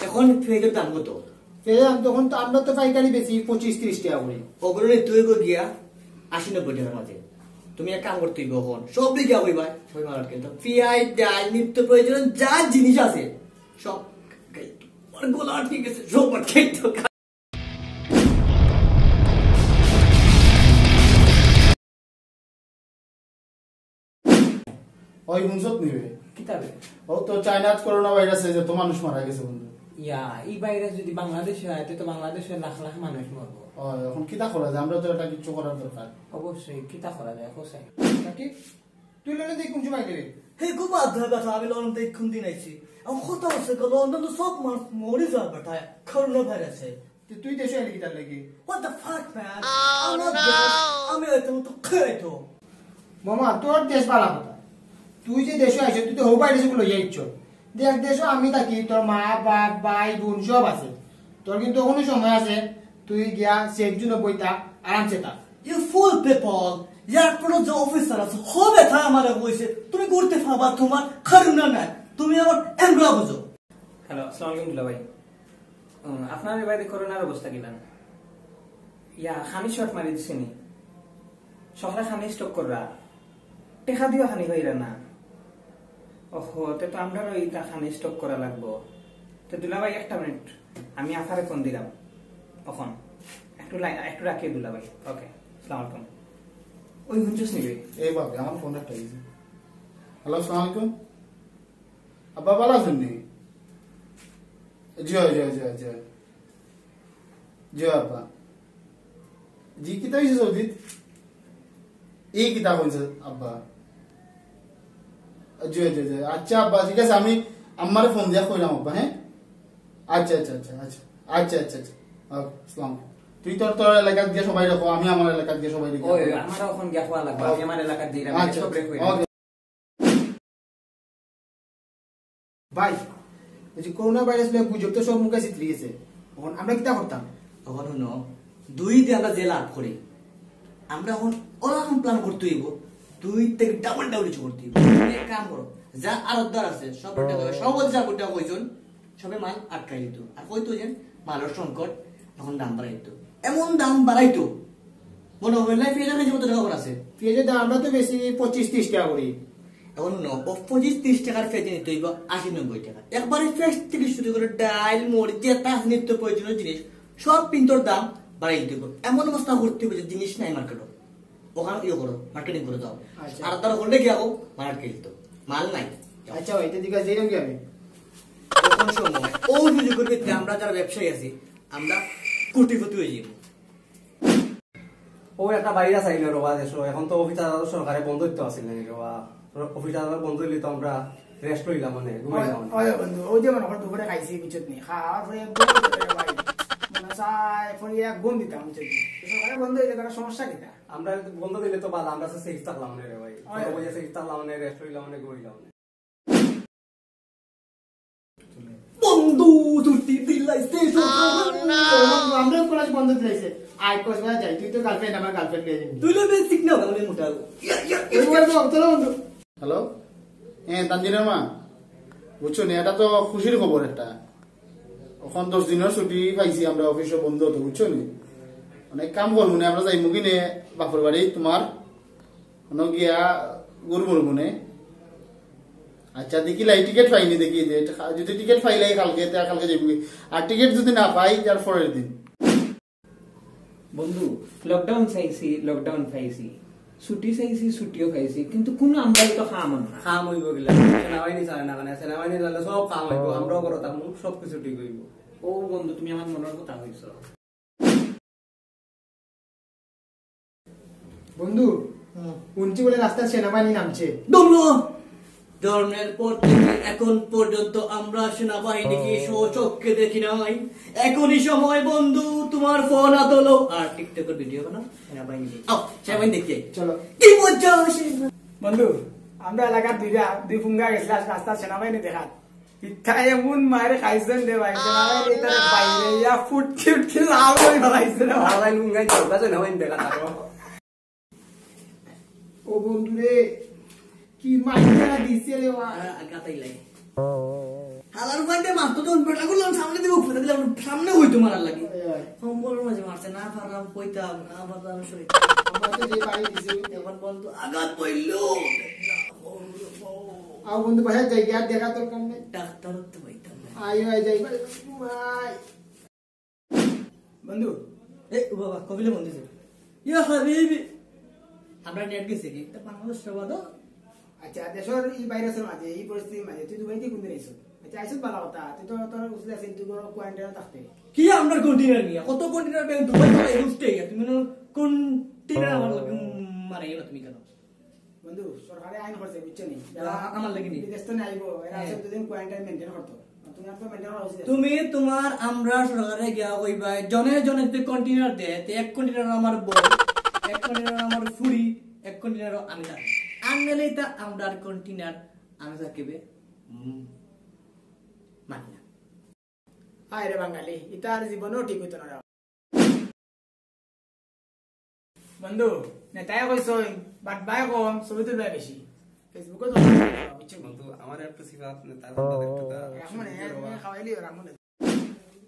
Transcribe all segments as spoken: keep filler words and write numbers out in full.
এখন পেঁয়াজর দাম কত? পেঁয়াজর দাম তখন তো আমরা তো পাইকারি বেশি পঁচিশ তিরিশ টাকা করি। ওগুলো নিতে অইবো গিয়া আশি নব্বই টাকার মাঝে। তুমি এক কাম করতে অইবো, এখন সব দিকে কইবা, সবাই মাল আটকে তো। পেঁয়াজ, ডাল, নিত্য প্রয়োজন যা জিনিস আছে সব আটকে। আমার গলা আটকে গেছে, সব আটকে তো। ওই হুনছত নি বে? কিতা বে? ও তো চায়নাত করোনা ভাইরাসে যত মানুষ মারা গেছে বন্ধু। ইয়া, ই ভাইরাস যদি বাংলাদেশে অয়, তে তো বাংলাদেশে লাখ লাখ মানুষ মরবো। ও, এখন কিতা করা যায়? আমরা তো এটা কিচ্ছু করার দরকার। অবশ্যই, কিতা করা যায়, কোথায়? তা ঠিক? তুই লন্ডন থেকে কোন সময় গেলি? হে, খুব বাদ হয় বেটা, আমি লন্ডন থেকে কোন দিন আইছি। আমার কথা হচ্ছে গো, লন্ডন তো সব মানুষ মরে যায় বেটা, করোনা ভাইরাসে। তে তুই দেশে আইলি কিতার লাগি? What the fuck, man? আমার দেশ, আমি আইতাম তো খেয়ে আইতো। মামা, তোর দেশ ভালা কথা। তুই যে দেশে আইছস, তুই তো হউ ভাইরাসগুলো লইয়া আইছস। দেখ, দেশে আমি থাকি, তোর মা, বাপ, ভাই, বোন সব আছে। তোর কিন্তু এখনো সময় আছে, তুই গিয়া সেফ জোনে বই থাক, আরামসে থাক। You fool people! এয়ারপোর্টে যে অফিসার আছে, হবে তা আমারে কইছে, তুমি করতে পারবা, তোমার কারণ নাই, তুমি আমার এমরা বুঝো। হ্যালো, আসসালামু আলাইকুম দুলাভাই। উম, আপনার এবারে করোনার অবস্থা কিলা? ইয়া, খানি শর্ট মারি দিছে নি? সকালে খানি স্টক কররা। টেকা দিও খানি কইরা না। ওহো, তে তো আমরারও ইতা খানি স্টক করা লাগবো। তে দুলাভাই, একটা মিনিট, আমি আফারে ফোন দিলাম। অখন একটু লাইন, একটু রাখিও দুলাভাই। ওকে, আসসালামু আলাইকুম। ওই হুনছস নি রে? এই বাবা, আমার ফোন একটা আইছে। হ্যালো, আসসালামু আলাইকুম। আব্বা, ভালা আছইন নি? জি অয়, জি অয়, জি অয়, জি অয়। জি অয়, আব্বা। জি, কিতা অইছে সৌদিত? এই কিতা কইছে, আব্বা? জি অয়, জি অয়, জি অয়। আচ্ছা, আব্বা, ঠিক আছে, আমি আম্মারে ফোন দিয়া কইলাম, আব্বা, হ্যাঁ? আচ্ছা, আচ্ছা, আচ্ছা, আচ্ছা। আচ্ছা, আচ্ছা, আচ্ছা। ওকে, আসসালামু আলাইকুম। তুই তোর, তোর এলাকাত গিয়া সবাইরে ক, আমি আমার এলাকাত গিয়া সবাইরে গিয়া ওই, কইলাম। আমারও অখন গিয়া কওয়া লাগবো, আমি ওকে। আমার এলাকাত দিলাম, আচ্ছা, সবরে আচ্ছা। কইলাম। ওকে। ভাই, এই যে করোনা ভাইরাস লইয়া গুজব তো সব মুখে ছিতরি গেছে, অখন আমরা কিতা করতাম? অখন হুনো, দুই দিন আমরা যে লাভ করি, আমরা অখন অন্যরকম প্ল্যান করতে অইবো, দুই থেকে ডাবল ডাবল কিছু করতে অইবো। তুমি এক কাম করো, যা আরতদার আছে, সব বইটা দেবে, সভাপতি সাব বইটা কইছইন, সবে মাল আটকাই দিত। আর কইতো যে মালর সংকট, অখন দাম বাড়াইতো, এমন দাম বাড়াইতো, মনে হয় না পেঁয়াজের কেজি কত টাকা করে আছে? পেঁয়াজের দাম আমরা তো বেশি পঁচিশ তিরিশ টাকা করি। অখন হুনো, ও পঁচিশ তিরিশ টাকার পেঁয়াজ নিতে অইবো আশি নব্বই টাকা। একবারে পেঁয়াজ থেকে শুরু করে ডাইল, মরিচ, যেতা আছে নিত্য প্রয়োজনীয় জিনিস, সব পিন্তর দাম বাড়াই দিত। এমন অবস্থা করতে অইবো যে জিনিস নাই মার্কেটে, অখান ইয়ে করো, মার্কেটিং করে দাও। আচ্ছা। আর তার হলে কি আগো মার্কেট তো মাল নাই। আচ্ছা ভাই, তো ঠিক আছে, যাইলাম কি আমি? অখন সময় ও সুযোগ করবে যে আমরা যারা ব্যবসায়ী আছি, আমরা কোটিপতি অই যাইবো। ও একটা ভাইরাস আইলো রে বা দেশো, অখন তো অফিস আদালত সরকারে বন্ধ দিতে আছিল না রে বা, অফিস আদালত বন্ধ দিলে তো আমরা রেস্ট লইলাম, মানে ঘুমাইলাম। ওই, ওই বন্ধু, ওই যে মনে কর দুপুরে খাইছি, বুঝছত নি? খাওয়ার পরে এক ঘুম দিতে রে ভাই, মনে চায় পরে এক ঘুম দিতাম, বুঝছত নি? সরকারে বন্ধ দিলে তারা সমস্যা কিতা? আমরা বন্ধ দিলে তো ভালা, আমরা তো সেফ থাকলাম না রে ভাই। ওই। তো ওই যে সেফ থাকলাম না, রেস্ট লইলাম না, ঘুমাইলাম না। বন্ধু, ছুটি দিলাইছে সরকার। বন্ধু, আমরাও কলেজ বন্ধ দিলাইছে। আয় কক্সবাজার যাই, তুই তো গার্লফ্রেন্ড, আমার গার্লফ্রেন্ড পেয়ে যাবি। তুই লো বেসিক না, আমি মোটা। ইয়া, ইয়া, ইয়া। ওই বলবো, চলো বন্ধু। হ্যালো, হ্যাঁ, তানজিনের মা, বুঝছো নি, এটা তো খুশির খবর একটা। অখন দশ দিনের ছুটি পাইছি আমরা, অফিসও বন্ধ তো, বুঝছো নি? অনেক কাম করবো নি, আমরা যাইমু কি নে বাপর বাড়ি তোমার, অনো গিয়া ঘুরমু নে। আচ্ছা, দেখি লাই টিকিট পাইনি, দেখি যে যদি টিকিট পাইলাই কালকে, তে কালকে যাইমু। আর টিকিট যদি না পাই, তার পরের দিন। বন্ধু, লকডাউন চাইছি, লকডাউন পাইছি, ছুটি চাইছি, ছুটিও পাইছি, কিন্তু কোনো আমরাই তো কাম না। কাম অইবো কিলা? সেনাবাহিনী চলে না কেনে? সেনাবাহিনী চলে, সব কাম অইবো, আমরাও করো থাকমু, সব কিছু ঠিক অইবো। ও বন্ধু, তুমি আমার মনের কথা কইছো। বন্ধু, হুম। হুনছি বলে রাস্তায় সেনাবাহিনী নামছে। দমলো। জন্মের পর থেকে এখন পর্যন্ত আমরা সেনাবাহিনীকে স্বচক্ষে দেখি নাই। এখনই সময় বন্ধু, তোমার ফোন হাত হলো আর টিকটকের ভিডিও বানাও, সেনাবাহিনী দেখি। আও, সেনাবাহিনী দেখি। চলো। কি মজা আসে। বন্ধু, আমরা এলাকার দুইটা, দুই ফুঙ্গা গেছিলা রাস্তার সেনাবাহিনী দেখাত। ইতা এমন মার খাইছইন রে ভাই, সেনাবাহিনী ইতারে বাইরে ইয়া ফুটকি ফুটকি লাল করি ফালাইছে রে ভাই। ভাই লুঙ্গাই যাও, কাছে না ভাই দেখা থাকো। ও বন্ধু রে, কি মাইরা দিছে রে ভাই। আ-, আ-, কাতাই লাই। হালার বাদে মাত্র তো বেটা গুলো সামনে হইতো মারার লাগি। কম্বলর মাঝে মারছে, না পারলাম কইতাম, না পারলাম সইতাম। আমার তো যে পানি দিছে, ওই এখন বন্ধু আঘাত পড়ল। আও বন্ধু, বাসায় যাই, আর দেখা দরকার নেই। ডাক্তার তো পাইতাম না। আয়, আয়, যাই, ভাই, ভাই। বন্ধু। এ, ও বাবা, কবিলে বন্ধু যে। ইয়া হাবিবি। আমরা নেট গেছে কি? তা বাংলাদেশ সভা তো। আচ্ছা, দেশর এই ভাইরাসর মাঝে, এই পরিস্থিতির মাঝে তুই দুবাই থেকে কোন দিন আইছস? আচ্ছা, আইছস ভালো কথা। তুই তো তোর উসলে আছিস, তুই বড় কোয়ারেন্টাইনে থাকতে। কি আমরা কন্টেইনার নিয়ে? কত কন্টেইনার ব্যাংক দুবাই থেকে এই উঠতে গিয়া? তুমি কন্টেইনার আমার লগে মারাই না তুমি কেন? বন্ধু, সরকারে আইন করছে, বুঝছো নি? আ-, আমার লাগি নি। বিদেশ তো নাইবো, এরা হ্যাঁ। চৌদ্দ দিন কোয়ারেন্টাইন মেইনটেইন করতো। তুমি আর তো মেইনটেইন করা উচিত আছে। তুমি তোমার আমরা সরকারে গিয়া কইবা, জনে জনে যদি কন্টেইনার দেয়, তে এক কন্টেইনার আমার বউ, এক কন্টেইনার আমার ফুরি, এক কন্টেইনার আমি থাকি। আর নাইলে তা আমরা কন্টেইনার আমি থাকিবে, উম, মানি না। হায় রে বাঙালি, ইতা আর জীবনেও ঠিক হইতো না রে। বন্ধু, নেতায় কইছইন, বাটবায় কম, ছবি তুলবায় বেশি। Facebook-ও তো বুঝছো নি? বন্ধু, আমার একটু সিফাত নেতার মধ্যে একটু তা রাখমু নে, খাওয়াইলি রাখমু নে।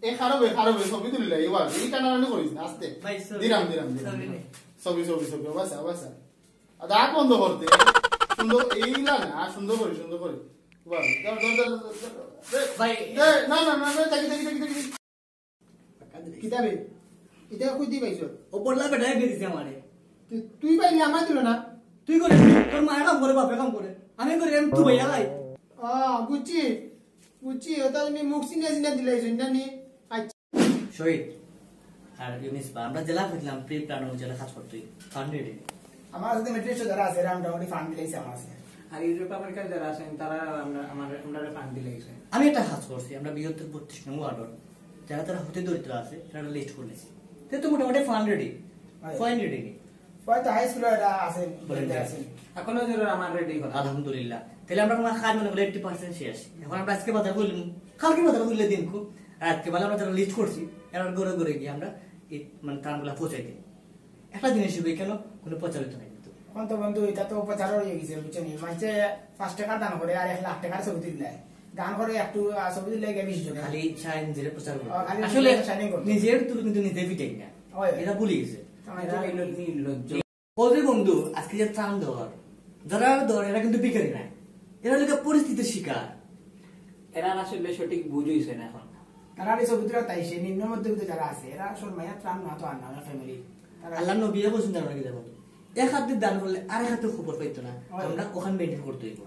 এ খারাপ হয়ে, খারাপ হয়ে, ছবি তুলিলে, এবার এই টানাটানি করিস না, আস্তে। ভাই, ছবি। দিলাম, দিলাম, দিলাম। ছবি নে। ছবি, ছবি, ছবি, অবস্থা, অবস্থা। আর দাগ বন্ধ করতে। সুন্দর, এই না, না, সুন্দর করে, সুন্দর করে। বাহ, ধর, ধর, ধর, ধর, ধর। দে, ভাই। দে, না, না, না, না, দেখি, দেখি, দেখি, দেখি। কিতাবে? ইতা কই দি পাইছস? ও বললা বেটায় বিয়ে দিছে আমারে। তুই, তুই পাইলি, আমায় দিল না। তুই করে, তোর মায়ে কাম করে, বাপে কাম করে। আমি করি, আমি তুই ভাইয়া লাই। আ, বুঝছি, বুঝছি। ওটা তুমি মুখ চিনে চিনে দিলাইছো, না নি? আচ্ছা। শহীদ, আর ইউনিস বা, আমরা জেলা হইলাম, প্রি প্ল্যান অনুযায়ী কাজ করতে, ফান্ড রেডি। আমার সাথে মেট্রিক্স যারা আছে, এরা মোটামুটি ফান্ড দিলাইছে আমার আছে। আর ইউরোপ আমেরিকার যারা আছেন, তারা আমরা, আমার, আমরা ফান্ড দিলাইছে। আমি একটা কাজ করছি, আমরা বৃহত্তর বত্রিশ নং ওয়ার্ডর যারা তারা হতে দরিদ্র আছে, তারা লিস্ট করে নিয়েছি। তে তো মোটামুটি ফান্ড রেডি, হয়। ফান্ড রেডি নেই। হয়তো হাই স্কুলে এরা আছেন, বলেন বলতে যে, আছেন। এখনো জোরে আমার রেডি করা। আলহামদুলিল্লাহ। তাহলে আমরা তোমার কাজ মনে করলে এইটটি পার্সেন্ট শেষ। এখন আমরা আজকে বাজার করলাম, কালকে বাজার করলে দিন খুব, আর আজকে বেলা আমরা যারা লিস্ট করছি, এরা ঘরে ঘরে গিয়ে আমরা এই মানে ত্রাণগুলা পৌঁছাই দিই। একটা জিনিস হবে কেন, কোনো প্রচারিত নাই কিন্তু। এখন তো বন্ধু, এটা তো প্রচার হয়ে গেছে, বুঝছো নি? মানষে পাঁচ টাকার দান করে আর এক লাখ টাকার ছবি তুললে, দান করে একটু, আহ, ছবি তুললে গিয়ে বিশ জন। খালি শাহিন নিজের প্রচার করে। ও, খালি আসলে নিজের শাহিন করতো। নিজের তুলে কিন্তু নিজে পিটাই না। ওই। এটা ভুলে গেছে। আমার এটা নির্লজ্জ। ও যে বন্ধু, আজকে যে ত্রাণ দেওয়ার, যারা দেওয়ার, এরা কিন্তু ভিখারি নাই, এরা লোকে পরিস্থিতির শিকার। এরা আসলে সঠিক বুঝ হইছে না এখন। তারা এই ছবি তুলে তাই সে নিম্ন মধ্যবিত্ত যারা আছে, এরা শর্মাইয়া ত্রাণ না তো আর না, ওরা ফ্যামিলি। তারা আল্লাহ নবী বলছেন তারা কি যাবো? এক হাত দিয়ে দান করলে আর এক হাতে খবর পাইতো না। হয়। আমরা ওখান মেনটেন করতে হইব।